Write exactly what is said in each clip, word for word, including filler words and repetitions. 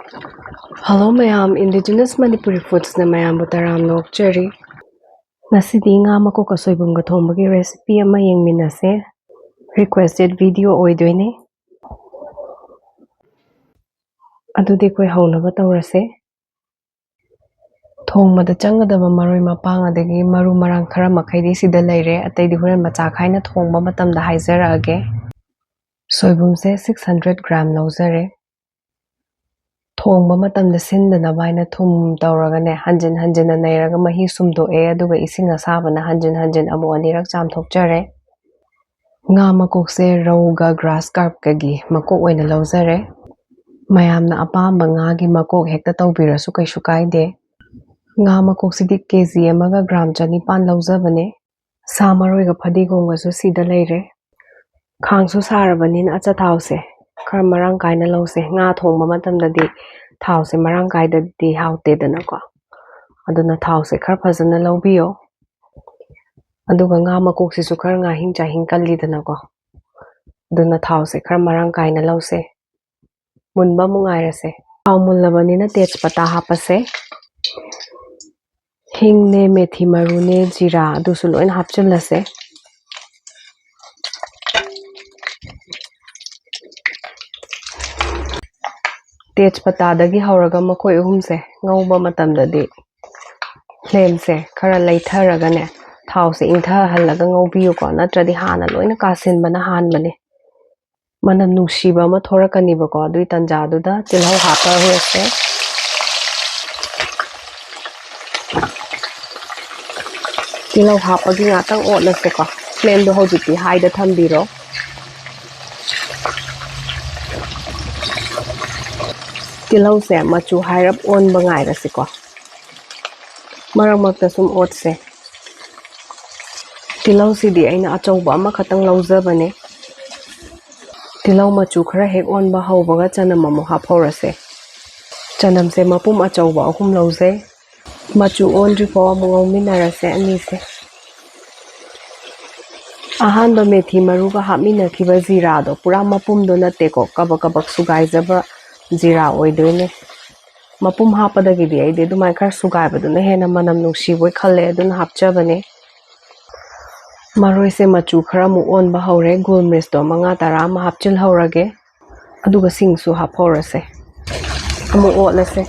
Hello ꯃꯌꯥꯝ, Indigenous Manipuri Foodsꯅ ꯃꯌꯥꯝꯕꯨ ꯇꯔꯥꯝꯅ ꯑꯣꯛꯆꯔꯤ꯫ ꯉꯁꯤꯗꯤ ꯉꯥ ꯃꯀꯣꯛꯀ ꯁꯣꯏꯕꯨꯝꯒ ꯊꯣꯡꯕꯒꯤ recipe ꯑꯃ ꯌꯦꯡꯃꯤꯟꯅꯁꯦ꯫ Requested video ꯑꯣꯏꯗꯣꯏꯅꯦ꯫ ꯑꯗꯨꯗꯤ ꯑꯩꯈꯣꯏ ꯍꯧꯅꯕ ꯇꯧꯔꯁꯦ꯫ ꯊꯣꯡꯕꯗ ꯆꯪꯒꯗꯕ ꯃꯔꯣꯏ ꯃꯄꯥꯡ ꯑꯗꯒꯤ ꯃꯔꯨ ꯃꯔꯥꯡ ꯈꯔ ꯃꯈꯩꯗꯤ ꯁꯤꯗ ꯂꯩꯔꯦ, ꯑꯇꯩꯗꯤ ꯍꯣꯔꯦꯟ ꯃꯆꯥ ꯈꯥꯏꯅ ꯊꯣꯡꯕ ꯃꯇꯝꯗ ꯍꯥꯏꯖꯔꯛꯑꯒꯦ꯫ ꯁꯣꯏꯕꯨꯝꯁꯦ six hundred gram ꯂꯧꯖꯔꯦ꯫ ꯊꯣꯡꯕ ꯃꯇꯝꯗ ꯁꯤꯟꯗꯅꯕ ꯍꯥꯏꯅ ꯊꯨꯝ ꯇꯧꯔꯒꯅꯦ, ꯍꯟꯖꯤꯟ ꯍꯟꯖꯤꯟꯅ ꯅꯩꯔꯒ ꯃꯍꯤ ꯁꯨꯝꯗꯣꯛꯑꯦ, ꯑꯗꯨꯒ ꯏꯁꯤꯡ ꯑꯁꯥꯕꯅ ꯍꯟꯖꯤꯟ ꯍꯟꯖꯤꯟ ꯑꯃꯨꯛ ꯑꯅꯤꯔꯛ ꯆꯥꯝꯊꯣꯛꯆꯔꯦ꯫ ꯉꯥ ꯃꯀꯣꯛꯁꯦ ꯔꯧꯒ grass carpꯀꯒꯤ ꯃꯀꯣꯛ ꯑꯣꯏꯅ ꯂꯧꯖꯔꯦ꯫ ꯃꯌꯥꯝꯅ ꯑꯄꯥꯝꯕ ꯉꯥꯒꯤ ꯃꯀꯣꯛ ꯍꯦꯛꯇ ꯇꯧꯕꯤꯔꯁꯨ ꯀꯩꯁꯨ ꯀꯥꯏꯗꯦ꯫ ꯉꯥ ꯃꯀꯣꯛꯁꯤꯗꯤ ꯀꯦ ꯖꯤ ꯑꯃꯒ gram ꯆꯅꯤꯄꯥꯟ ꯂꯧꯖꯕꯅꯦ꯫ ꯁꯥ ꯃꯔꯣꯏꯒ ꯐꯗꯤꯒꯣꯝꯒꯁꯨ ꯁꯤꯗ ꯂꯩꯔꯦ꯫ ꯈꯥꯡꯁꯨ ꯁꯥꯔꯕꯅꯤꯅ ꯑꯆꯥꯊꯥꯎꯁꯦ ꯈꯔ ꯃꯔꯥꯡ ꯀꯥꯏꯅ ꯂꯧꯁꯦ꯫ ꯉꯥ ꯊꯣꯡꯕ ꯃꯇꯝꯗꯗꯤ ꯊꯥꯎꯁꯦ ꯃꯔꯥꯡ ꯀꯥꯏꯗꯗꯤ ꯍꯥꯎꯇꯦꯗꯅꯀꯣ꯫ ꯑꯗꯨꯅ ꯊꯥꯎꯁꯦ ꯈꯔ ꯐꯖꯅ ꯂꯧꯕꯤꯌꯣ꯫ ꯑꯗꯨꯒ ꯉꯥ ꯃꯀꯣꯛꯁꯤꯁꯨ ꯈꯔ ꯉꯥꯍꯤꯡ ꯆꯥꯍꯤꯡ ꯀꯜꯂꯤꯗꯅꯀꯣ꯫ ꯑꯗꯨꯅ ꯊꯥꯎꯁꯦ ꯈꯔ ꯃꯔꯥꯡ ꯀꯥꯏꯅ ꯂꯧꯁꯦ꯫ ꯃꯨꯟꯕ ꯑꯃꯨꯛ ꯉꯥꯏꯔꯁꯦ꯫ ꯊꯥꯎ ꯃꯨꯜꯂꯕꯅꯤꯅ ꯇꯦꯖꯄꯇꯥ ꯍꯥꯞꯄꯁꯦ꯫ ꯍꯤꯡꯅꯦ, ꯃꯦꯊꯤ ꯃꯔꯨꯅꯦ, ꯖꯤꯔꯥ, ꯑꯗꯨꯁꯨ ꯂꯣꯏꯅ ꯍꯥꯞꯆꯤꯜꯂꯁꯦ꯫ ꯇꯦꯖꯄꯇꯥꯗꯒꯤ ꯍꯧꯔꯒ ꯃꯈꯣꯏ ꯑꯍꯨꯝꯁꯦ ꯉꯧꯕ ꯃꯇꯝꯗꯗꯤ flameꯁꯦ ꯈꯔ ꯂꯩꯊꯔꯒꯅꯦ, ꯊꯥꯎꯁꯦ ꯏꯪꯊꯍꯜꯂꯒ ꯉꯧꯕꯤꯌꯨꯀꯣ, ꯅꯠꯇ꯭ꯔꯗꯤ ꯍꯥꯟꯅ ꯂꯣꯏꯅ ꯀꯥꯁꯤꯟꯕꯅ ꯍꯥꯟꯕꯅꯦ꯫ ꯃꯅꯝ ꯅꯨꯡꯁꯤꯕ ꯑꯃ ꯊꯣꯔꯛꯀꯅꯤꯕꯀꯣ, ꯑꯗꯨꯒꯤ ꯇꯥꯟꯖꯥꯗꯨꯗ ꯇꯤꯜꯍꯧ ꯍꯥꯞꯄ ꯍꯧꯔꯁꯦ꯫ ꯇꯤꯜꯍꯧ ꯍꯥꯞꯄꯒꯤ ꯉꯥꯛꯇꯪ ꯑꯣꯠꯂꯁꯦꯀꯣ꯫ Flameꯗꯣ ꯍꯧꯖꯤꯛꯇꯤ highꯗ ꯊꯝꯕꯤꯔꯣ꯫ ꯇꯤꯜꯍꯧꯁꯦ ꯃꯆꯨ ꯍꯥꯏꯔꯞ ꯑꯣꯟꯕ ꯉꯥꯏꯔꯁꯤꯀꯣ꯫ ꯃꯔꯛ ꯃꯔꯛꯇ ꯁꯨꯝ ꯑꯣꯠꯁꯦ꯫ ꯇꯤꯜꯍꯧꯁꯤꯗꯤ ꯑꯩꯅ ꯑꯆꯧꯕ ꯑꯃꯈꯛꯇꯪ ꯂꯧꯖꯕꯅꯦ꯫ ꯇꯤꯜꯍꯧ ꯃꯆꯨ ꯈꯔ ꯍꯦꯛ ꯑꯣꯟꯕ ꯍꯧꯕꯒ ꯆꯅꯝ ꯑꯃꯨꯛ ꯍꯥꯞꯍꯧꯔꯁꯦ꯫ ꯆꯅꯝꯁꯦ ꯃꯄꯨꯝ ꯑꯆꯧꯕ ꯑꯍꯨꯝ ꯂꯧꯖꯩ꯫ ꯃꯆꯨ ꯑꯣꯟꯗ꯭ꯔꯤꯐꯥꯎ ꯑꯃꯨꯛ ꯉꯧꯃꯤꯟꯅꯔꯁꯦ ꯑꯅꯤꯁꯦ꯫ ꯑꯍꯥꯟꯕ ꯃꯦꯊꯤ ꯃꯔꯨꯒ ꯍꯥꯞꯃꯤꯟꯅꯈꯤꯕ ꯖꯤꯔꯥꯗꯣ ꯄꯨꯔꯥ ꯃꯄꯨꯝꯗꯣ ꯅꯠꯇꯦꯀꯣ, ꯀꯕꯛ ꯀꯕꯛ ꯁꯨꯒꯥꯏꯖꯕ ꯖꯤꯔꯥ ꯑꯣꯏꯗꯣꯏꯅꯦ꯫ ꯃꯄꯨꯝ ꯍꯥꯞꯄꯗꯒꯤꯗꯤ ꯑꯩꯗꯤ ꯑꯗꯨꯃꯥꯏꯅ ꯈꯔ ꯁꯨꯒꯥꯏꯕꯗꯨꯅ ꯍꯦꯟꯅ ꯃꯅꯝ ꯅꯨꯡꯁꯤꯕꯣꯏ ꯈꯜꯂꯦ, ꯑꯗꯨꯅ ꯍꯥꯞꯆꯕꯅꯦ꯫ ꯃꯔꯣꯏꯁꯦ ꯃꯆꯨ ꯈꯔ ꯑꯃꯨꯛ ꯑꯣꯟꯕ ꯍꯧꯔꯦ꯫ ꯒꯣꯜ ꯃꯤꯔꯆꯇꯣ ꯃꯉꯥ ꯇꯔꯥ ꯑꯃ ꯍꯥꯞꯆꯤꯜꯍꯧꯔꯒꯦ꯫ ꯑꯗꯨꯒ ꯁꯤꯡꯁꯨ ꯍꯥꯞꯍꯧꯔꯁꯦ꯫ ꯑꯃꯨꯛ ꯑꯣꯠꯂꯁꯦ꯫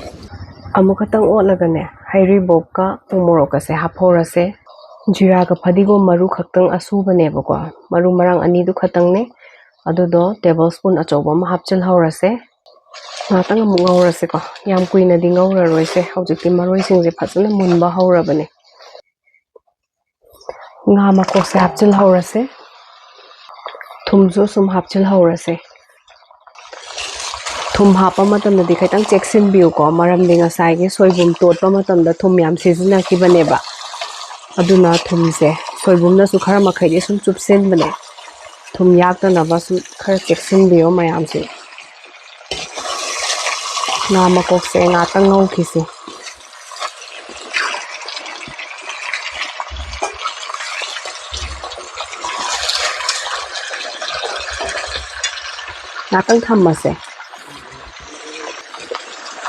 ꯑꯃꯨꯛ ꯈꯛꯇꯪ ꯑꯣꯠꯂꯒꯅꯦ, ꯍꯩꯔꯤꯕꯣꯞꯀ ꯎ ꯃꯣꯔꯣꯛꯀꯁꯦ ꯍꯥꯞꯍꯧꯔꯁꯦ꯫ ꯖꯤꯔꯥꯒ ꯐꯗꯤꯒꯣꯝ ꯃꯔꯨ ꯈꯛꯇꯪ ꯑꯁꯨꯕꯅꯦꯕꯀꯣ, ꯃꯔꯨ ꯃꯔꯥꯡ ꯑꯅꯤꯗꯨ ꯈꯛꯇꯪꯅꯦ꯫ ꯑꯗꯨꯗꯣ ꯇꯦꯕꯜ ꯁ꯭ꯄꯨꯟ ꯑꯆꯧꯕ ꯑꯃ ꯍꯥꯞꯆꯤꯜꯍꯧꯔꯁꯦ꯫ ꯉꯥꯛꯇꯪ ꯑꯃꯨꯛ ꯉꯧꯔꯁꯦꯀꯣ꯫ ꯌꯥꯝ ꯀꯨꯏꯅꯗꯤ ꯉꯧꯔꯔꯣꯏꯁꯦ꯫ ꯍꯧꯖꯤꯛꯇꯤ ꯃꯔꯣꯏꯁꯤꯡꯁꯦ ꯐꯖꯅ ꯃꯨꯟꯕ ꯍꯧꯔꯕꯅꯦ꯫ ꯉꯥ ꯃꯀꯣꯛꯁꯦ ꯍꯥꯞꯆꯤꯜꯍꯧꯔꯁꯦ꯫ ꯊꯨꯝꯁꯨ ꯁꯨꯝ ꯍꯥꯞꯆꯤꯜꯍꯧꯔꯁꯦ꯫ ꯊꯨꯝ ꯍꯥꯞꯄ ꯃꯇꯝꯗꯗꯤ ꯈꯤꯇꯪ ꯆꯦꯛꯁꯤꯟꯕꯤꯌꯨꯀꯣ, ꯃꯔꯝꯗꯤ ꯉꯁꯥꯏꯒꯤ ꯁꯣꯏꯕꯨꯝ ꯇꯣꯠꯄ ꯃꯇꯝꯗ ꯊꯨꯝ ꯌꯥꯝ ꯁꯤꯖꯤꯟꯅꯈꯤꯕꯅꯦꯕ꯫ ꯑꯗꯨꯅ ꯊꯨꯝꯁꯦ ꯁꯣꯏꯕꯨꯝꯅꯁꯨ ꯈꯔ ꯃꯈꯩꯗꯤ ꯁꯨꯝ ꯆꯨꯞꯁꯤꯟꯕꯅꯦ꯫ ꯊꯨꯝ ꯌꯥꯛꯇꯅꯕ ꯁꯨꯝ ꯈꯔ ꯆꯦꯛꯁꯤꯟꯕꯤꯌꯣ ꯃꯌꯥꯝꯁꯦ꯫ ꯉꯥ ꯃꯀꯣꯛꯁꯦ ꯉꯥꯛꯇꯪ ꯉꯧꯈꯤꯁꯦ꯫ ꯉꯥꯛꯇꯪ ꯊꯝꯃꯁꯦ꯫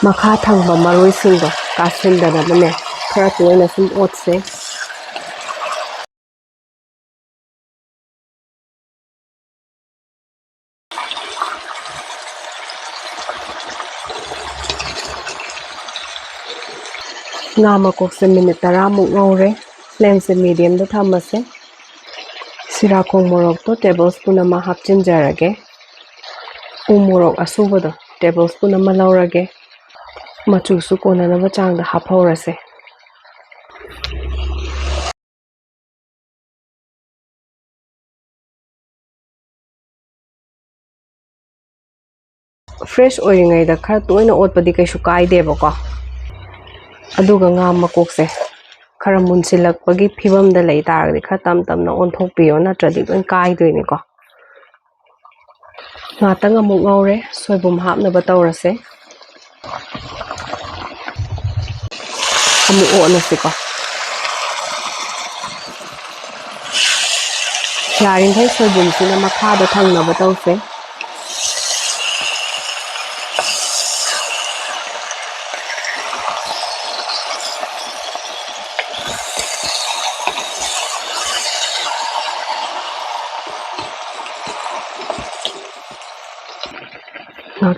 ꯃꯈꯥ ꯊꯪꯕ ꯃꯔꯣꯏꯁꯤꯡꯗꯣ ꯀꯥꯁꯤꯟꯗꯅꯕꯅꯦ, ꯈꯔ ꯇꯣꯏꯅ ꯁꯨꯝ ꯑꯣꯠꯁꯦ꯫ ꯉꯥ ꯃꯀꯣꯛꯁꯦ ꯃꯤꯅꯤꯠ ꯇꯔꯥꯃꯨꯛ ꯉꯧꯔꯦ꯫ ꯐ꯭ꯂꯦꯝꯁꯦ ꯃꯤꯗꯤꯌꯝꯗ ꯊꯝꯃꯁꯦ꯫ ꯁꯤꯔꯥꯈꯣꯡ ꯃꯣꯔꯣꯛꯇꯣ ꯇꯦꯕꯜ ꯁ꯭ꯄꯨꯟ ꯑꯃ ꯍꯥꯞꯆꯤꯟꯖꯔꯒꯦ꯫ ꯎ ꯃꯣꯔꯣꯛ ꯑꯁꯨꯕꯗꯣ ꯇꯦꯕꯜ ꯁ꯭ꯄꯨꯟ ꯑꯃ ꯂꯧꯔꯒꯦ꯫ ꯃꯆꯨꯁꯨ ꯀꯣꯟꯅꯅꯕ ꯆꯥꯡꯗ ꯍꯥꯞꯍꯧꯔꯁꯦ꯫ ꯐ꯭ꯔꯦꯁ ꯑꯣꯏꯔꯤꯉꯩꯗ ꯈꯔ ꯇꯣꯏꯅ ꯑꯣꯠꯄꯗꯤ ꯀꯩꯁꯨ ꯀꯥꯏꯗꯦꯕꯀꯣ꯫ ꯑꯗꯨꯒ ꯉꯥ ꯃꯀꯣꯛꯁꯦ ꯈꯔ ꯃꯨꯟꯁꯤꯜꯂꯛꯄꯒꯤ ꯐꯤꯕꯝꯗ ꯂꯩ ꯇꯥꯔꯒꯗꯤ ꯈꯔ ꯇꯞ ꯇꯞꯅ ꯑꯣꯟꯊꯣꯛꯄꯤꯌꯣ, ꯅꯠꯇ꯭ꯔꯗꯤ ꯂꯣꯏ ꯀꯥꯏꯗꯣꯏꯅꯤꯀꯣ꯫ ꯉꯥꯛꯇꯪ ꯑꯃꯨꯛ ꯉꯧꯔꯦ, ꯁꯣꯏꯕꯨꯝ ꯍꯥꯞꯅꯕ ꯇꯧꯔꯁꯦ꯫ ꯑꯃꯨꯛ ꯑꯣꯠꯂꯁꯤꯀꯣ꯫ ꯌꯥꯔꯤꯈꯩ ꯁꯣꯏꯕꯨꯝꯁꯤꯅ ꯃꯈꯥꯗ ꯊꯪꯅꯕ ꯇꯧꯁꯦ꯫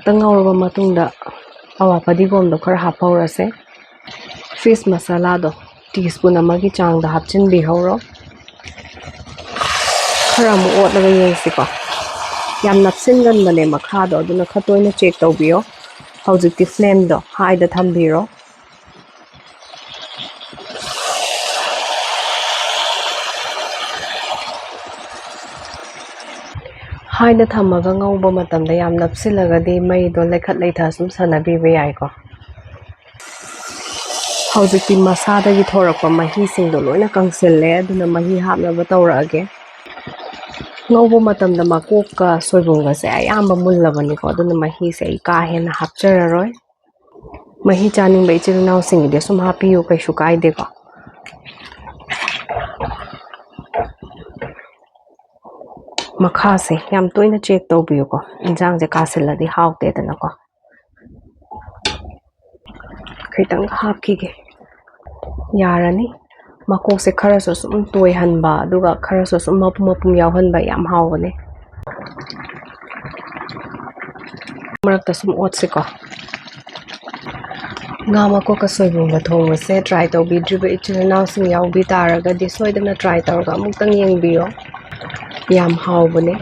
ꯉꯧꯔꯕ ꯃꯇꯨꯡꯗ ꯑꯋꯥ ꯐꯗꯤꯒꯣꯝꯗꯣ ꯈꯔ ꯍꯥꯞꯍꯧꯔꯁꯦ꯫ ꯐꯤꯁ ꯃꯁꯥꯂꯥꯗꯣ ꯇꯤ ꯁ꯭ꯄꯨꯟ ꯑꯃꯒꯤ ꯆꯥꯡꯗ ꯍꯥꯞꯆꯤꯟꯕꯤꯍꯧꯔꯣ꯫ ꯈꯔ ꯑꯃꯨꯛ ꯑꯣꯠꯂꯒ ꯌꯦꯡꯁꯤꯀꯣ꯫ ꯌꯥꯝ ꯅꯞꯁꯤꯟꯒꯟꯕꯅꯦ ꯃꯈꯥꯗꯣ, ꯑꯗꯨꯅ ꯈꯔ ꯇꯣꯏꯅ ꯆꯦꯛ ꯇꯧꯕꯤꯌꯣ꯫ ꯍꯧꯖꯤꯛꯇꯤ ꯐ꯭ꯂꯦꯝꯗꯣ ꯍꯥꯏꯗ ꯊꯝꯕꯤꯔꯣ꯫ ꯍꯥꯏꯗ ꯊꯝꯃꯒ ꯉꯧꯕ ꯃꯇꯝꯗ ꯌꯥꯝ ꯅꯞꯁꯤꯜꯂꯒꯗꯤ ꯃꯩꯗꯣ ꯂꯩꯈꯠ ꯂꯩꯊ ꯁꯨꯝ ꯁꯥꯟꯅꯕꯤꯕ ꯌꯥꯏꯀꯣ꯫ ꯍꯧꯖꯤꯛꯇꯤ ꯃꯁꯥꯗꯒꯤ ꯊꯣꯔꯛꯄ ꯃꯍꯤꯁꯤꯡꯗꯣ ꯂꯣꯏꯅ ꯀꯪꯁꯤꯜꯂꯦ, ꯑꯗꯨꯅ ꯃꯍꯤ ꯍꯥꯞꯅꯕ ꯇꯧꯔꯛꯑꯒꯦ꯫ ꯉꯧꯕ ꯃꯇꯝꯗ ꯃꯀꯣꯛꯀ ꯁꯣꯏꯕꯨꯝꯒꯁꯦ ꯑꯌꯥꯝꯕ ꯃꯨꯜꯂꯕꯅꯤꯀꯣ, ꯑꯗꯨꯅ ꯃꯍꯤꯁꯦ ꯑꯩ ꯀꯥ ꯍꯦꯟꯅ ꯍꯥꯞꯆꯔꯔꯣꯏ꯫ ꯃꯍꯤ ꯆꯥꯅꯤꯡꯕ ꯏꯆꯤꯜ ꯏꯅꯥꯎꯁꯤꯡꯒꯤꯗꯤ ꯁꯨꯝ ꯍꯥꯞꯄꯤꯌꯨ, ꯀꯩꯁꯨ ꯀꯥꯏꯗꯦꯀꯣ꯫ ꯃꯈꯥꯁꯦ ꯌꯥꯝ ꯇꯣꯏꯅ ꯆꯦꯛ ꯇꯧꯕꯤꯌꯨꯀꯣ, ꯏꯟꯁꯥꯡꯁꯦ ꯀꯥꯁꯤꯜꯂꯗꯤ ꯍꯥꯎꯇꯦꯗꯅꯀꯣ꯫ ꯈꯤꯇꯪ ꯍꯥꯞꯈꯤꯒꯦ꯫ ꯌꯥꯔꯅꯤ꯫ ꯃꯀꯣꯛꯁꯦ ꯈꯔꯁꯨ ꯁꯨꯝ ꯇꯣꯏꯍꯟꯕ, ꯑꯗꯨꯒ ꯈꯔꯁꯨ ꯁꯨꯝ ꯃꯄꯨꯝ ꯃꯄꯨꯝ ꯌꯥꯎꯍꯟꯕ ꯌꯥꯝ ꯍꯥꯎꯕꯅꯦ꯫ ꯃꯔꯛꯇ ꯁꯨꯝ ꯑꯣꯠꯁꯤꯀꯣ꯫ ꯉꯥ ꯃꯀꯣꯛꯀ ꯁꯣꯏꯕꯨꯝꯒ ꯊꯣꯡꯕꯁꯦ try ꯇꯧꯕꯤꯗ꯭ꯔꯤꯕ ꯏꯆꯤꯜ ꯏꯅꯥꯎꯁꯤꯡ ꯌꯥꯎꯕꯤ ꯇꯥꯔꯒꯗꯤ ꯁꯣꯏꯗꯅ try ꯇꯧꯔꯒ ꯑꯃꯨꯛꯇꯪ ꯌꯦꯡꯕꯤꯌꯣ꯫ ꯌꯥꯝ ꯍꯥꯎꯕꯅꯦ꯫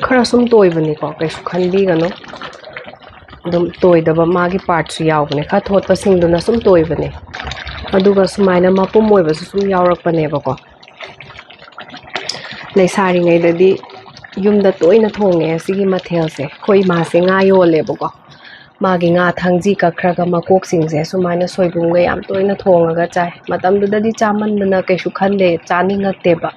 ꯈꯔ ꯁꯨꯝ ꯇꯣꯏꯕꯅꯤꯀꯣ, ꯀꯩꯁꯨ ꯈꯟꯕꯤꯒꯅꯨ꯫ ꯑꯗꯨꯝ ꯇꯣꯏꯗꯕ ꯃꯥꯒꯤ partꯁꯨ ꯌꯥꯎꯕꯅꯦ, ꯈꯔ ꯊꯣꯠꯄꯁꯤꯡꯗꯨꯅ ꯁꯨꯝ ꯇꯣꯏꯕꯅꯦ꯫ ꯑꯗꯨꯒ ꯁꯨꯃꯥꯏꯅ ꯃꯄꯨꯝ ꯑꯣꯏꯕꯁꯨ ꯁꯨꯝ ꯌꯥꯎꯔꯛꯄꯅꯦꯕꯀꯣ꯫ ꯂꯩꯁꯥꯔꯤꯉꯩꯗꯗꯤ ꯌꯨꯝꯗ ꯇꯣꯏꯅ ꯊꯣꯡꯉꯦ ꯁꯤꯒꯤ ꯃꯊꯦꯜꯁꯦ꯫ ꯑꯩꯈꯣꯏ ꯏꯃꯥꯁꯦ ꯉꯥ ꯌꯣꯜꯂꯦꯕꯀꯣ꯫ ꯃꯥꯒꯤ ꯉꯥ ꯊꯥꯡꯖꯤ ꯀꯛꯈ꯭ꯔꯒ ꯃꯀꯣꯛꯁꯤꯡꯁꯦ ꯁꯨꯃꯥꯏꯅ ꯁꯣꯏꯕꯨꯝꯒ ꯌꯥꯝ ꯇꯣꯏꯅ ꯊꯣꯡꯉꯒ ꯆꯥꯏ꯫ ꯃꯇꯝꯗꯨꯗꯗꯤ ꯆꯥꯃꯟꯗꯅ ꯀꯩꯁꯨ ꯈꯟꯗꯦ, ꯆꯥꯅꯤꯡꯉꯛꯇꯦꯕ꯫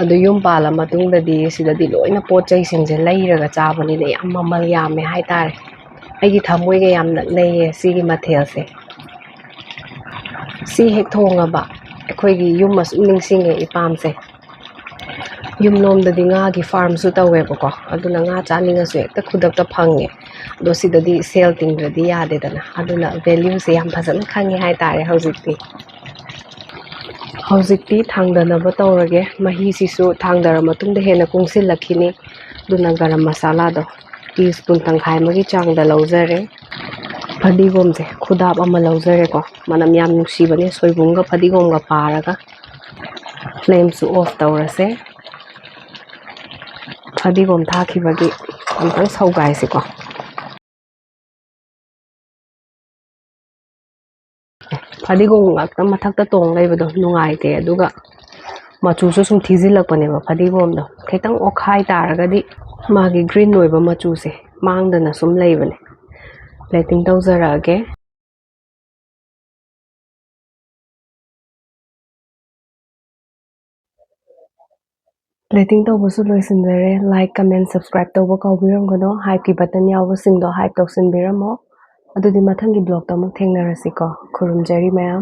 ꯑꯗꯨ ꯌꯨꯝ ꯄꯥꯜꯂ ꯃꯇꯨꯡꯗꯗꯤ ꯁꯤꯗꯗꯤ ꯂꯣꯏꯅ ꯄꯣꯠ ꯆꯩꯁꯤꯡꯁꯦ ꯂꯩꯔꯒ ꯆꯥꯕꯅꯤꯅ ꯌꯥꯝ ꯃꯃꯜ ꯌꯥꯝꯃꯦ ꯍꯥꯏꯇꯥꯔꯦ꯫ ꯑꯩꯒꯤ ꯊꯃꯣꯏꯒ ꯌꯥꯝ ꯅꯛꯅꯩꯌꯦ ꯁꯤꯒꯤ ꯃꯊꯦꯜꯁꯦ꯫ ꯁꯤ ꯍꯦꯛ ꯊꯣꯡꯉꯕ ꯑꯩꯈꯣꯏꯒꯤ ꯌꯨꯝ ꯑꯁꯨꯝ ꯅꯤꯡꯁꯤꯡꯉꯦ, ꯏꯄꯥꯝꯁꯦ꯫ ꯌꯨꯝꯂꯣꯝꯗꯗꯤ ꯉꯥꯒꯤ farmꯁꯨ ꯇꯧꯋꯦꯕꯀꯣ, ꯑꯗꯨꯅ ꯉꯥ ꯆꯥꯅꯤꯡꯉꯁꯨ ꯍꯦꯛꯇ ꯈꯨꯗꯛꯇ ꯐꯪꯉꯦ꯫ ꯑꯗꯣ ꯁꯤꯗꯗꯤ ꯁꯦꯜ ꯇꯤꯡꯗ꯭ꯔꯗꯤ ꯌꯥꯗꯦꯗꯅ, ꯑꯗꯨꯅ valueꯁꯦ ꯌꯥꯝ ꯐꯖꯅ ꯈꯪꯉꯦ ꯍꯥꯏꯇꯥꯔꯦ ꯍꯧꯖꯤꯛꯇꯤ꯫ ꯍꯧꯖꯤꯛꯇꯤ ꯊꯥꯡꯗꯅꯕ ꯇꯧꯔꯒꯦ꯫ ꯃꯍꯤꯁꯤꯁꯨ ꯊꯥꯡꯗꯔ ꯃꯇꯨꯡꯗ ꯍꯦꯟꯅ ꯀꯨꯡꯁꯤꯜꯂꯛꯈꯤꯅꯤ꯫ ꯑꯗꯨꯅ ꯒꯔꯝ ꯃꯁꯥꯂꯥꯗꯣ ꯇꯤ ꯁ꯭ꯄꯨꯟ ꯇꯪꯈꯥꯏ ꯑꯃꯒꯤ ꯆꯥꯡꯗ ꯂꯧꯖꯔꯦ꯫ ꯐꯗꯤꯒꯣꯝꯁꯦ ꯈꯨꯗꯥꯞ ꯑꯃ ꯂꯧꯖꯔꯦꯀꯣ꯫ ꯃꯅꯝ ꯌꯥꯝ ꯅꯨꯡꯁꯤꯕꯅꯦ, ꯁꯣꯏꯕꯨꯝꯒ ꯐꯗꯤꯒꯣꯝꯒ ꯄꯥꯔꯒ꯫ ꯐ꯭ꯂꯦꯝꯁꯨ ꯑꯣꯐ ꯇꯧꯔꯁꯦ꯫ ꯐꯗꯤꯒꯣꯝ ꯊꯥꯈꯤꯕꯒꯤ ꯑꯝꯇꯪ ꯁꯧꯒꯥꯏꯁꯤꯀꯣ꯫ ꯐꯗꯤꯒꯣꯝ ꯉꯥꯛꯇ ꯃꯊꯛꯇ ꯇꯣꯡ ꯂꯩꯕꯗꯣ ꯅꯨꯡꯉꯥꯏꯇꯦ꯫ ꯑꯗꯨꯒ ꯃꯆꯨꯁꯨ ꯁꯨꯝ ꯊꯤꯖꯤꯜꯂꯛꯄꯅꯦꯕ ꯐꯗꯤꯒꯣꯝꯗꯣ꯫ ꯈꯤꯇꯪ ꯑꯣꯠꯈꯥꯏ ꯇꯥꯔꯒꯗꯤ ꯃꯥꯒꯤ ꯒ꯭ꯔꯤꯟ ꯑꯣꯏꯕ ꯃꯆꯨꯁꯦ ꯃꯥꯡꯗꯅ ꯁꯨꯝ ꯂꯩꯕꯅꯦ꯫ ꯄ꯭ꯂꯦꯇꯤꯡ ꯇꯧꯖꯔꯛꯑꯒꯦ꯫ ꯄ꯭ꯂꯦꯇꯤꯡ ꯇꯧꯕꯁꯨ ꯂꯣꯏꯁꯤꯟꯖꯔꯦ꯫ ꯂꯥꯏꯛ, ꯀꯃꯦꯟ, ꯁꯕꯁꯀ꯭ꯔꯥꯏꯕ ꯇꯧꯕ ꯀꯥꯎꯕꯤꯔꯝꯒꯅꯣ꯫ ꯍꯥꯏꯞꯀꯤ ꯕꯇꯟ ꯌꯥꯎꯕꯁꯤꯡꯗꯣ ꯍꯥꯏꯞ ꯇꯧꯁꯤꯟꯕꯤꯔꯝꯃꯣ꯫ ꯑꯗꯨꯗꯤ ꯃꯊꯪꯒꯤ ꯕ꯭ꯂꯣꯛꯇ ꯑꯃꯨꯛ ꯊꯦꯡꯅꯔꯁꯤꯀꯣ꯫ ꯈꯨꯔꯨꯝꯖꯔꯤ ꯃꯌꯥꯝ꯫